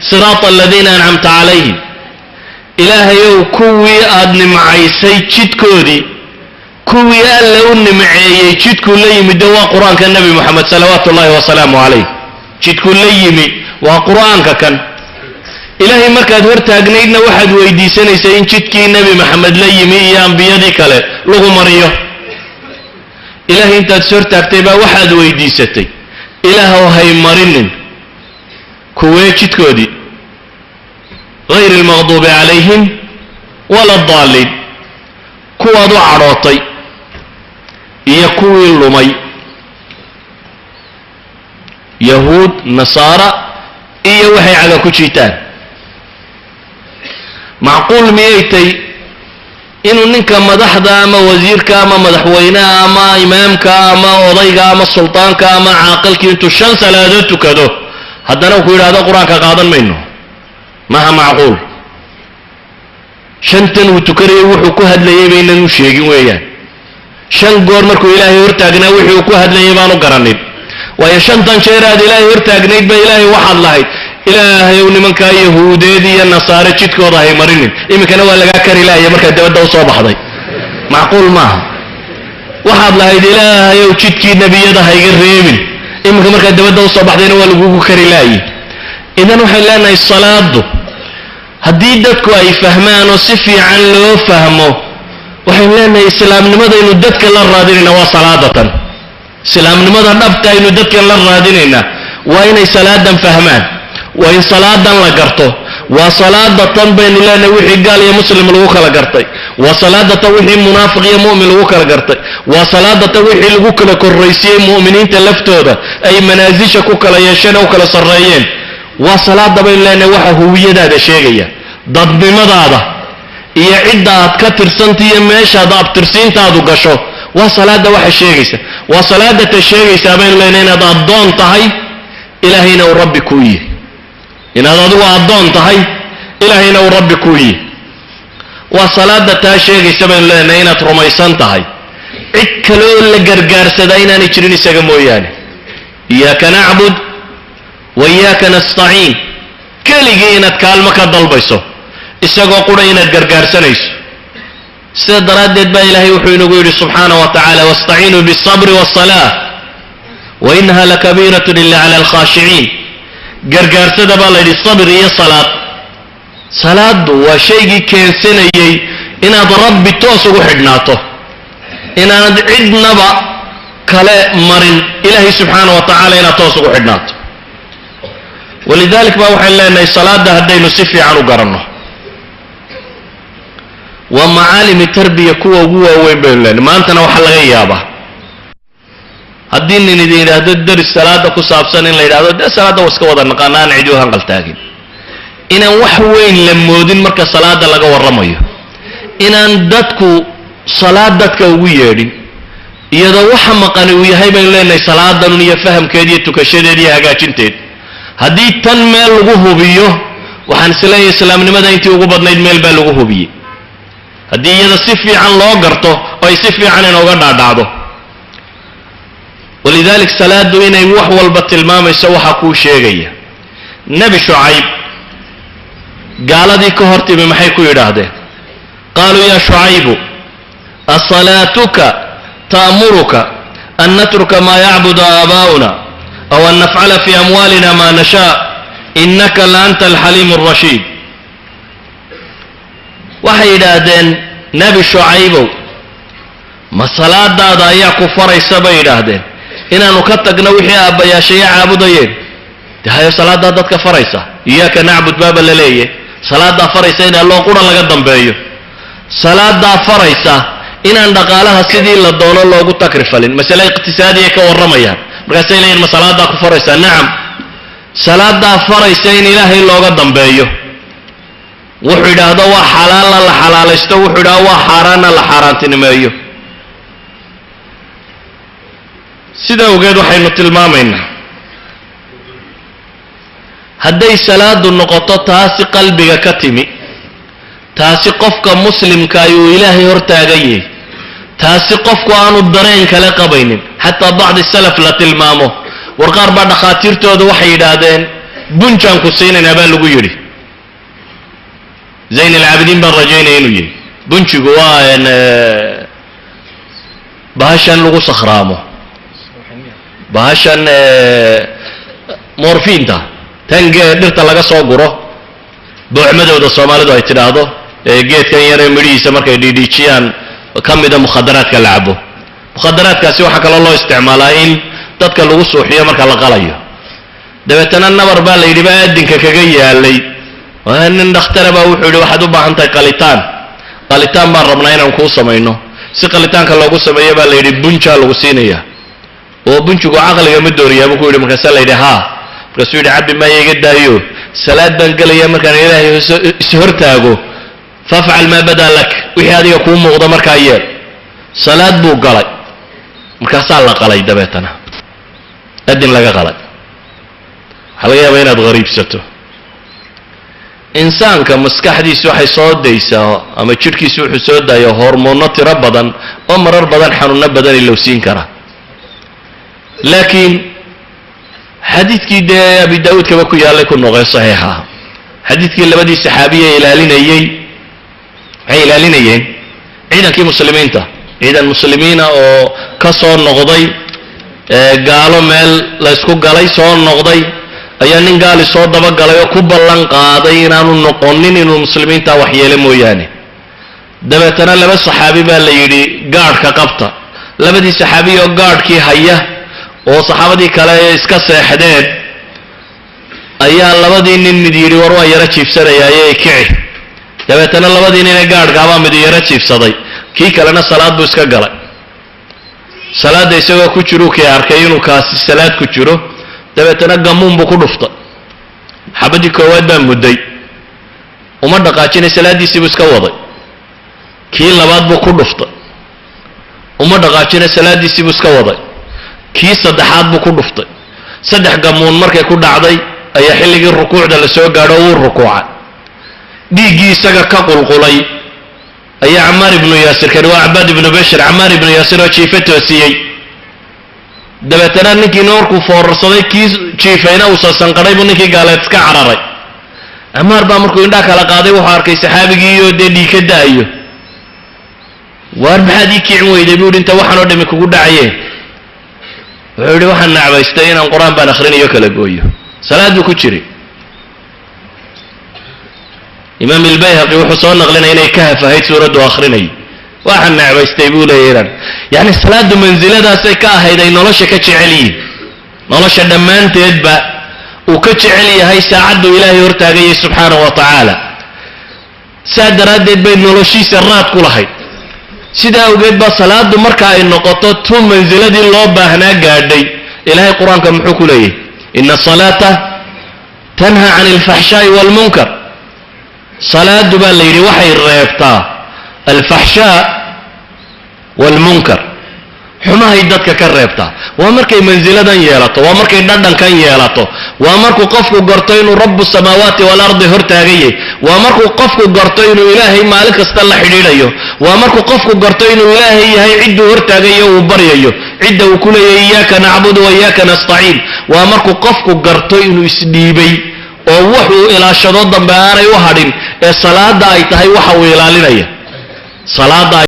Siraata aladiina ancamta calayhim, Ilaahayow, kuwii aada nimcaysay jidkoodii. Kuwii Alla u nimceeyey jidkuu la yimid de waa Qur-aanka Nebi Moxamed salawaatu ullahi wasalaamu calayh. Jidkuu la yimi waa Qur-aanka kan. Ilaahay markaad hor taagnaydna waxaad weydiisanaysay in jidkii Nebi Maxamed la yimi iyo ambiyadii kale lagu mariyo. Ilaahay intaad is hortaagtay baa waxaad weydiisatay, "Ilaahw, hay marinin kuwee jidkoodii? Gayr almaqduubi calayhim wala addaaliin," kuwaad u cadhootay iyo kuwii lumay, Yahuud, Nasaara iyo waxay caga ku jiitaan. Macquul miyay tay inuu ninka madaxda ama wasiirka ama madaxweynaha ama imaamka ama odayga ama sultaanka ama caaqilkii intuu shan salaadood tukado haddana ku yidhahdo, "Qur-aanka qaadan mayno"? Maha macquul. Shantan uu tukanayay wuxuu ku hadlayay baynan u sheegin weeyaan. Shan goor markuu Ilaahay hortaagnaa wixii uu ku hadlayay baanu garanin, waayo shantan jeer aad Ilaahay hortaagnayd ba Ilaahay waxaad lahayd, "Ilaahayow, nimankaa Yahuudeed iyo Nasaare jidkooda hay marinin." Iminkana waa lagaa kari laaya markaad dabadda usoo baxday. Macquul maaha. Waxaad lahayd, "Ilaahayow, jidkii nebiyada hayga reebin." Iminka markaad dabadda usoo baxdayna waa lagugu kari laaye. Idan waxay leenahay, salaadu haddii dadku ay fahmaan oo si fiican loo fahmo, waxaynu leenahay islaamnimadaynu dadka la raadinayna waa salaadatan. Islaamnimada dhabta aynu dadkan la raadinaynaa waa inay salaadan fahmaan, waa in salaadan la garto. Waa salaada tan baynu leenahay wixii gaal iyo muslim lagu kala gartay, waa salaada tan wixii munaafiq iyo mu'min lagu kala gartay, waa salaada tan wixii lagu kala korraysiyey mu'miniinta laftooda ay manaasisha ku kala yeesheen oo u kala sarreeyeen. Waa salaada baynu leenahay waxa huwiyadaada sheegaya, dadnimadaada iyo cidda aad ka tirsanta iyo meeshaad abtirsiintaadu gasho. Waa salaada waxa sheegaysa. Waa salaada ta sheegaysaa baynu leenahay inaad addoon tahay, Ilaahayna uu Rabbi kuu yihi, inaad adigu addoon tahay, Ilaahayna uu Rabbi kuu yihi. Waa salaada taa sheegaysa baynu leenahay inaad rumaysan tahay cid kaloo la gargaarsadaa inaanay jirin isaga mooyaane. Iyaaka nacbud wa iyaaka nastaciin, keligii inaad kaalmo ka dalbayso, isagoo qura inaad gargaarsanayso. Sida daraaddeed baa Ilaahay wuxuu inagu yidhi subxaana wa tacaala, "Wastaciinuu biالsabri wالsalaa wa inaha lakabiiratun ila cala alkhaashiciin." Gargaarsada baa la yidhi sabr iyo salaad. Salaadu waa shaygii keensanayey inaad Rabbi toos ugu xidhnaato, inaanad cidnaba kale marin, Ilaahay subxaana wa tacaala inaad toos ugu xidhnaato. Walidalik ba waxaynu leenahay, salaada haddaynu si fiican u garanno waa macaalimi tarbiya kuwa ugu waaweyn baynu leenahay. Maantana waxaa laga yaabaa haddii nin idin yidhaahdo deris salaada ku saabsan, in la yidhahdo, "Dee salaadda wa iska wada naqaana," aan cidi u hanqaltaagin, inaan wax weyn la moodin marka salaada laga warramayo, inaan dadku salaad dadka ugu yeedhin, iyadoo waxa maqani uu yahay baynu leenahay salaadanun iyo fahamkeed iyo tukashadeed iyo hagaajinteed. Haddii tan meel lagu hubiyo, waxaan isleeyahay islaamnimada intii ugu badnayd meel baa lagu hubiyey, haddii iyada si fiican loo garto oo ay si fiican inooga dhaadhacdo. Walidalik salaadu inay wax walba tilmaamayso waxaa kuu sheegaya Nebi Shucayb. Gaaladii ka hor timi maxay ku yidhaahdeen? Qaaluu yaa Shucaybu, asalaatuka ta'muruka an natruka maa yacbudu aabaa'una aw an nafcala fi amwaalina ma nashaa, inaka la anta alxaliimu alrashiid. Waxay yidhaahdeen, "Nebi Shucaybow, ma salaadaada ayaa ku faraysa," bay yidhaahdeen, "inaanu ka tagno wixii aabbayaashaya caabudayeen?" De hayo, salaadaa dadka faraysa, iyaaka nacbud baaba la leeyahy. Salaadaa faraysa in Alloo qura laga dambeeyo. Salaadaa faraysa inaan dhaqaalaha sidii la doono loogu takrifalin. Masale iqtisaadiyay ka warramayaan, markaasay leeyihin, "Ma salaadaa ku faraysaa?" Nacam, salaadaa faraysa in Ilaahay looga dambeeyo. Wuxuu yidhaahdo waa xalaalna la xalaalaysto, wuxuu yidhahdo waa xaaraanna la xaaraantinimeeyo. Sida awgeed waxaynu tilmaamaynaa, hadday salaadu noqoto taasi qalbiga ka timi, taasi qofka muslimka ayuu Ilaahay hortaagan yahay, taasi qofku aanu dareen kale qabaynin. Xataa bacdi salaf la tilmaamo, war qaar baa dhakhaatiirtooda waxay yidhaahdeen Bunjaan ku siinaynaa baa lagu yidhi. Zayn alcaabidiin baan rajaynaya inuu yihi. Bunjigu waa bahashan lagu sakhraamo, bahashan morfiinta, tan dhirta laga soo guro, boocmadowda Soomaalidu ay tidhaahdo, geedkan yaree midhihiisa markay dhiidhiijiyaan ka mida mukhadaraadka la cabo. Mukhadaraadkaasi waxaa kaloo loo isticmaalaa in dadka lagu suuxiyo marka la qalayo. Dabeetana nabar baa la yidhi baa aadinka kaga yaalay. Nin dhakhtara baa wuxuu yidhi, waxaad u baahan tahay qalitaan, qalitaan baan rabnaa inaan kuu samayno. Si qalitaanka loogu sameeyo baa la yidhi bunjaa lagu siinaya. Oo bunjigu caqliga ma doonayaa, buu ku yidhi. Markaasaa la yidhi haa. Markaasuu yidhi, cabbi maaya, iga daayo, salaad baan gelaya, markaan Ilaahay ishortaago fafcal maa badaa lak, wixii adiga kuu muuqda markaa yeel. Salaad buu galay, markaasaa la qalay, dabeetana adin laga qalay. Waxaa laga yaabaa inaad hariibsato. Insaanka maskaxdiisu waxay soo daysaa ama jidhkiisu wuxuu soo daaya hormoonno tiro badan oo marar badan xanuuno badan ilowsiin kara. Laakiin xadiidkii dee Abi Daawuudkaba ku yaallay ku noqee saxiixa, xadiidkii labadii saxaabiye ilaalinayey, maxay ilaalinayeen? Ciidankii muslimiinta, ciidan muslimiina oo ka soo noqday gaalo meel la ysku galay soo noqday, ayaa nin gaali soo dabagalay oo ku ballan qaaday inaanu noqonin inuu muslimiinta waxyeelo mooyaane. Dabeetana laba saxaabi baa la yidhi gaadhka qabta. Labadii saxaabi oo gaadhkii haya oo saxaabadii kale iska seexdeen ayaa labadii nin mid yidhi, war waan yaro jiibsanayaaye, kici. Dabeetana labadii nin ee gaadhkaabaa mid yaro jiibsaday, kii kalena salaad buu iska galay. Salaadda isagoo ku jiru kii arkay inuu kaasi salaad ku jiro, dabeetana gamuun buu ku dhuftay. Xabaddii koowaad baa mudday, uma dhaqaajinay, salaaddiisii buu iska waday. Kii labaad buu ku dhuftay, uma dhaqaajinay, salaaddiisii buu iska waday. Kii saddexaad buu ku dhuftay. Saddex gamuun markay ku dhacday ayaa xilligii rukuucda la soo gaadho, wuu rukuucay. Dhiiggii isaga ka qulqulay ayaa Camaar ibnu Yaasir, kani waa Cabaad ibnu Bashir, Camaar ibnu Yaasir oo jiife toosiyey. Dabeetana ninkiina markuu foorarsaday, kii jiifayna uusa sanqadhay, buu ninkii gaaleed iska cararay. Camaar baa markuu indhaha kala qaaday wuxuu arkay saxaabigii oo dee dhiig ka da'ayo. Waar maxaad ii kicin weyday, buu yidhi, inta waxaan oo dhami kugu dhacayeen? Wuxuu yidhi, waxaan nacbaystay inaan qur-aan baan akhrinayo kala gooyo. Salaad buu ku jiray. Imaam Ilbayhaqi wuxuu soo naqlinaya inay Kahf ahayd suuraddu akhrinayay. Waxaan necbaystay, buu leeyahy, inaan yacni salaaddu mansiladaasay ka ahayd ay nolosha ka jecel yihiin, nolosha dhammaanteedba uu ka jecel yahay saacaddu Ilaahay hortaagayay subxaanahu wa tacaala. Saa daraaddeed bay noloshiisa raad ku lahayd. Sidaa awgeed baa salaadu marka ay noqoto tu mansiladii loo baahnaa gaadhay, Ilaahay qur-aanka muxuu ku leeyahy? Ina asalaata tanha can alfaxshaa'i waalmunkar. Salaadu baa la yidhi waxay reebtaa alfaxshaa waalmunkar, xumahay dadka ka reebtaa. Waa markay mansiladan yeelato, waa markay dhadhankan yeelato, waa markuu qofku garto inuu rabu samaawaati waalardi hortaagayay, waa markuu qofku garto inuu Ilaahay maalin kasta la xidhiidhayo, waa markuu qofku garto inuu Ilaahay yahay cidduu hortaagayo uu baryayo, cidda uu ku leeyahay iyaaka nacbudu wa iyaaka nastaciin, waa markuu qofku garto inuu isdhiibay oo wuxuu ilaashado dambe aanay u hadhin ee salaada ay tahay waxa uu ilaalinaya salaada.